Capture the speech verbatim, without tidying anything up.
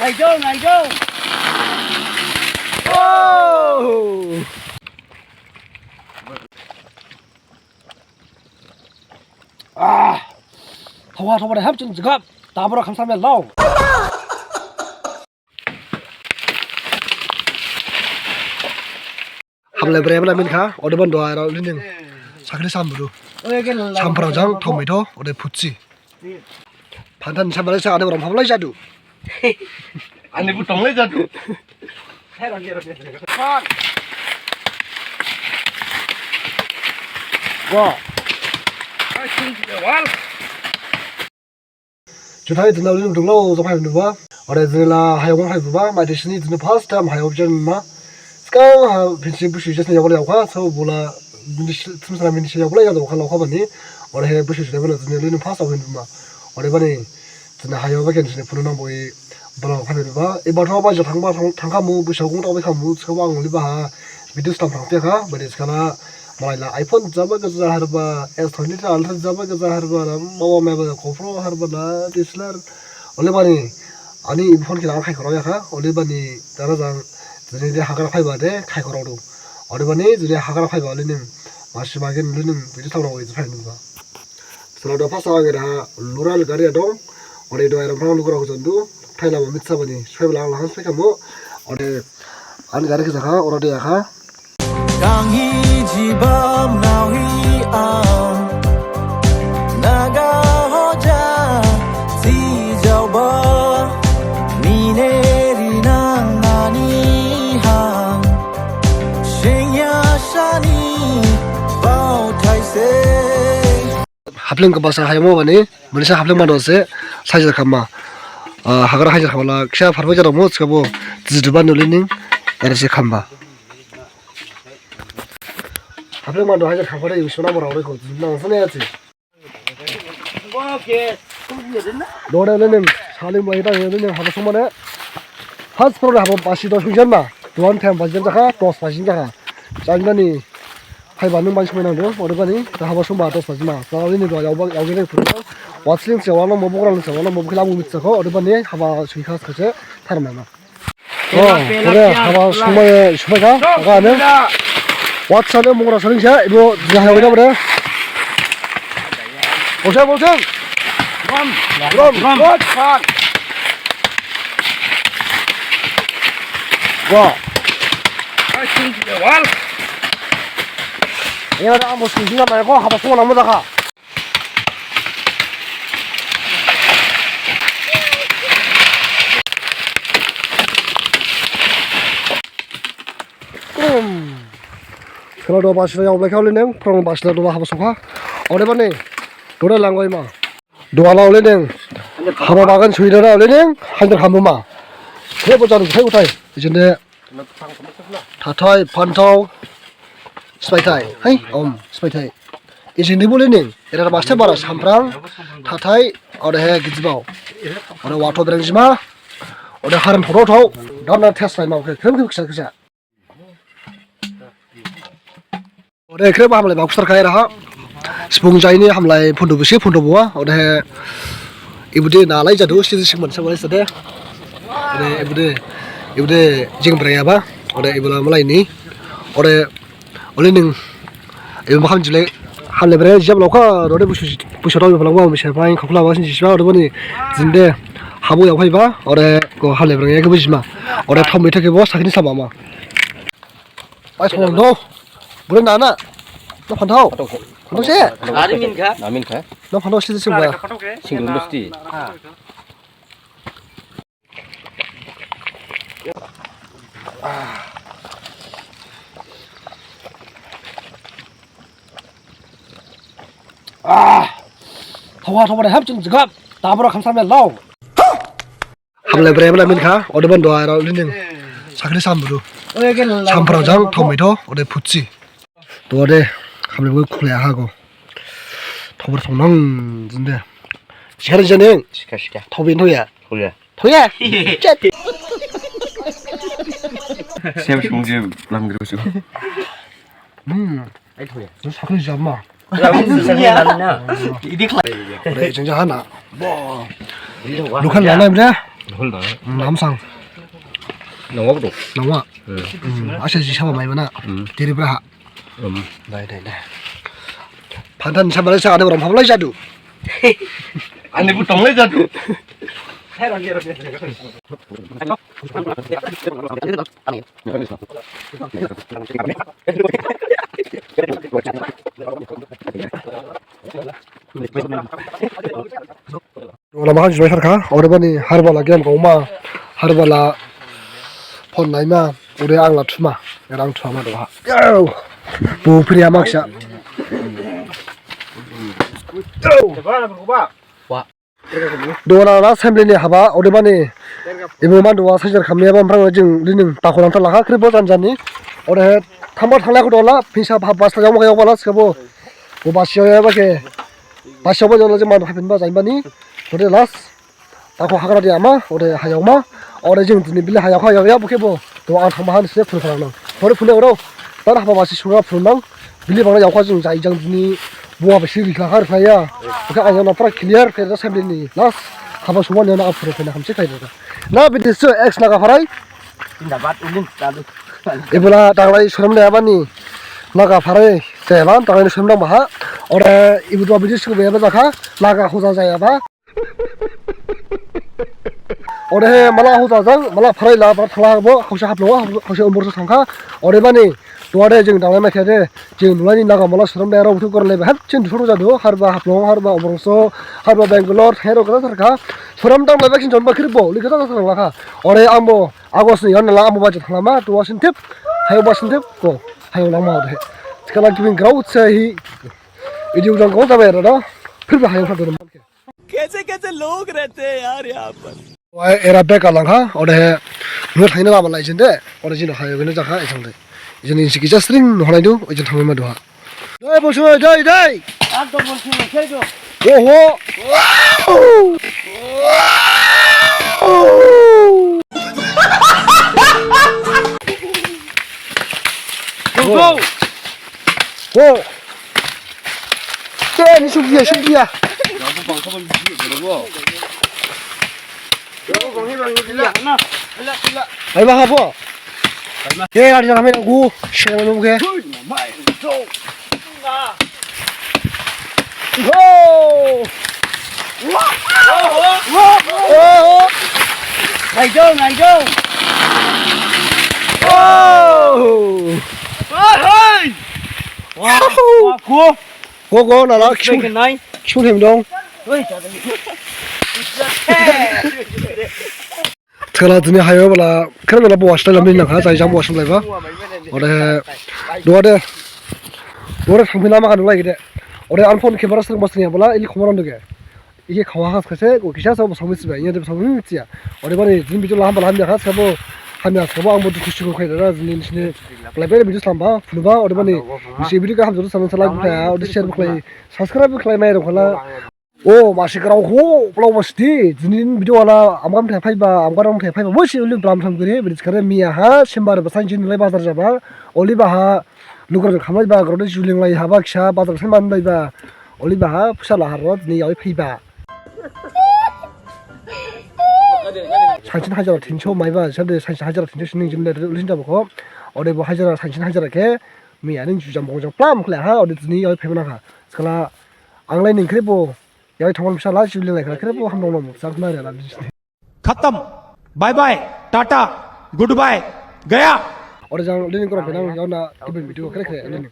Naijong, naijong. Oh. Ah. Thawa, thawa de hamsin jigap. Tabra khamsam ya lau. Hamlai brai bla min kha, ode ban dua ra lining. Sakri sambru. Sampra jang tomato, ode phutsi. Phantan sabalai sa ade bram hamlai jadu. Ani bu tonglai jadu. Wah. Juthai jini ulining donglo jang phaiba nuba. Ode jini la hayao phaiba, mai de sini jini first time hayao jen ma. Sgang ha phinsi busu jesni yao bla yaokha, so bula mini sini sala mini sini yao bla yao kha laokha bani. Ode he busu jini bala jini ulining first time nuba. Ode bani jini hayao ba ken jini phunu nang boi bala phaiba nuba. Eba tho ba ja thangba thang khamu busu gong tao bai khamu, so ba ang liba ha. Video slam thang pia kha, bani skala malai la iPhone jaba gaja harba, S twenty-three Ultra jaba gaja harba, na, mawa meba GoPro harba na, D S L R. Ole bani, ani iPhone kila khai khoro ya kha, ole bani, dara jang, jini de hagra phaiba de, khai khoro du. Ole bani, jini hagra phaiba ole ning, masi magin ole ning, video slam rao iji phai nuba. Sala do phasa ang ira lural gari adong. Ode do eram phang lukura hujan du. Thaila ma mitsa bani. Soi bala ang lahan soi khamu. Ode an gari khe jakha, ora de jakha. Kanghi jibam nauhi ang. Naga hoja si jauba. Mineri nang nani hang. Sengya sani bau thaise. Haflong khe basa hayamo bani, manisa haflong mado se, sajar khamma. Ah, hagra hajar khamla, kisa pharbai jadamo, sikabo, jiduba nulining, era se khamma. Haflong mado hajar khamma, yusuna mora ore ko, jiduna sene ati. Dore lening, saling bai ta lening, haba sumane. First pro haba basi dos hujan ma, tuan them basi jam jakha, dos basi jam jakha. Janjani. Phaiba nung bai sumai nangdu, odebani, da haba sumba dos baji ma. Da ini dua yauba, yaugene phuru. Watsling se wala mo, bukra se wala mo, bukila mo mitsa kho, odebani, haba sui khas khase, tharmai ma. Oh, ore, haba sumai, sumai kha, aga ne. Watsa ne, bukra saling se, ibo, jaha yaugene bre. Bolse, bolse. Ram, ram, ram. Wah. Iya, ada ambos kucing apa ya? Kok habas semua nama dah, Kak? Khela do basla yau blai kha ulining, prong basla do haba sokha. Odebani, dora langoi ma. Duhala ulining, haba bagan suidara ulining, hanjar hamba ma. Khebo jaru thai uthai, ijinde. Thathai, phanthao, sbaithai, hai, om, sbaithai. Ijinde bo ulining, era baste bara samphrang, thathai, odehe gijibao. Ode watho berengjima, ode haram thoro thao, dana test lai ma, oke, khrem khrem kisa kisa. Ode khrem hamlai ma kusar khai raha. Sipung jaini hamlai phondo bisi phondo bua. Ode ibude nalai jadu sisi singman sabalai sade. Ode ibude ibude jing braya ba. Ode ibula malai ni. Ode ulining ibu makham jilai hamlai braya jab lokha. Ode busu busu tau ibu langba busu phai khokla ba sin jisba. Ode bani jinde habu yau phai ba. Ode ko hamlai braya ke bujima. Ode thom bithake bo sakni sama ma. Ai, song dong. Boleh nana. Nang phanthao. Phanthao se. Ari min kha. Namin kha. Nang phanthao se se ba. Singrum dosti. Ah. Thawa thawa de hap jing jigap. Tabra khamsam ya lau. Hamlai brai bla min kha, odeban dua ra lining. Sakri sambru. Sampra jang tomato, ode phutsi. To ode, hamlai bo khulai ha go. Thobor songnang jinde. Sikar jane. Sika, sika. Thobin thoya. Thoya. Thoya. Chat. Sem sungje lam gru su. Hmm. Ai thoya. Sakri jama. Idi khlai. Ore jeng jahana. Bo. Dukhan lana bra. Hol da. Hmm, hamsang. Nangwa bro. Nangwa. Hmm. Hmm, asa ji saba mai mana. Hmm. Tiri braha. Hmm. Dai, dai, dai. Phantan saba lai sa ada orang phablai jadu. Ani bu tonglai jadu. Wala mahan jumai sarkha, odebani harbala game khaoma, harbala phone naima, ode angla thuma, erang thuma doha. Yo! Bu priya maksa. Yo! Dona na assembly ni haba, odebani ibu manduwa sajar khamiyaba, amprang jing lining takhulang thalakha, khribo janjani. Ode thamba thanglakhu dola, phisa basta jang mokha yokbala, sabo. Bo basiyo yaba khe. Basiyo ba jala jing mandu hapin ba jainbani. Ode last. Takhu hagra di ama, ode hayokma. Ode jing dini bili hayokha yokya bo khe bo. To ang thangba han se phun khalang nang. Ode phun de oro. Tan haba basi sunga phun nang. Bili bangna yokha jing jai jang dini. Buwa basi rikha khar phaya. Bo khe ang na pura clear khe da assembly ni. Last. Haba suma ni na aphur khe na hamse khai da. Na bidi so ex Naga pharai. Zindabad ulin lalu. Ibola tanglai suram de abani. Naga pharai. Teban tanglai suram dang baha. Ode ibu dua bidi suku be ba jakha. Naga hoja jaya ba. Odehe mala hoja jang, mala pharai la, pharai thangla bo, hausa haplo, hausa umur sa thangkha. Odebani, duha de jing danglai maikha de, jing nulai ni Naga mala suram de, rao buthu gorlai ba, hap chin dusoro jadu, harba Haflong, harba Umrangso, harba Bangalore, hero kata tharkha. Suram danglai ba kin jonba khirbo, li kata tharkha. Ode ambo, August ni yon la ambo bajet thanglama, duha sin tip, hayo ba sin tip, ko, hayo langma ode. Skala giving crowd se hi, video jang ko jabe rada, phir ba hayo khadu. कैसे कैसे लोग रहते हैं यार यहाँ पर। Wai era bek alangkha, odehe, nung thaina lama lai jinde, ode jino hayo gene jakha, ejang de. Jini siki jasring, nuhanai du, ejang thangma duha. Dai, bolsu, dai, dai. Ekdom bolsu, dai, dai. Oho. Go, go. Go. Te, ni sumbiya, sumbiya. Ai ba habo. Ye, ari jang kami nanggu. Sini nanggu ke. Ho. Ho. Nai jong, nai jong. Ho. Hai, hai. Wah, wah, go. Go, go, nala, kisu. Kisu hem dong. Thikhala dini hayo bala, kira bala bo wasla lamni nangkha, jai jang bo wasla laiba. Ode, duha de, duha de thangphin lama kanu lai gede. Ode ang phone camera sering bos ni bala, ili khomor anu ge. Ike khawa khas khase, ko kisa sabo sabo siba, iya de sabo siya. Odebani, jini video la hamba la hamya khas khabo, hamya khabo ang bo dukhu sukhu khai dada, jini nisini, lai bela video slamba, phuluba, odebani, nisi video kha hamjadu sanan sala gukha, ode share bukhlai, subscribe bukhlai mai rokhala. O, masi grao kho, plau masi di, jini video wala, amgam thai phaiba, amgam thai phaiba, bosi uli bram tham giri, bidi khare miya ha, simbar basan jini lai bazar jaba, oli ba ha, lugar khamai ba, grao de juling lai haba kisa, bazar sai man lai ba. Oliba ha, phusa lahar rod ni yaoi phaiba. Sainsin hajara thinso maiba, sade sainsin hajara thinso sining jin le ulisin jabo kho. Ode bo hajara sainsin hajara khe, miya ning jujam bongjang plam khle ha, ode dini yaoi phaiba nangkha. Skala, ang lai ning khrebo, yaoi thongol phusa la, juling lai khrebo, hamdong nom, sak na re la. खत्म। Bye bye, tata, good bye, गया। Ode jang lining korom penang, yaona, gibin video khere khere, lining.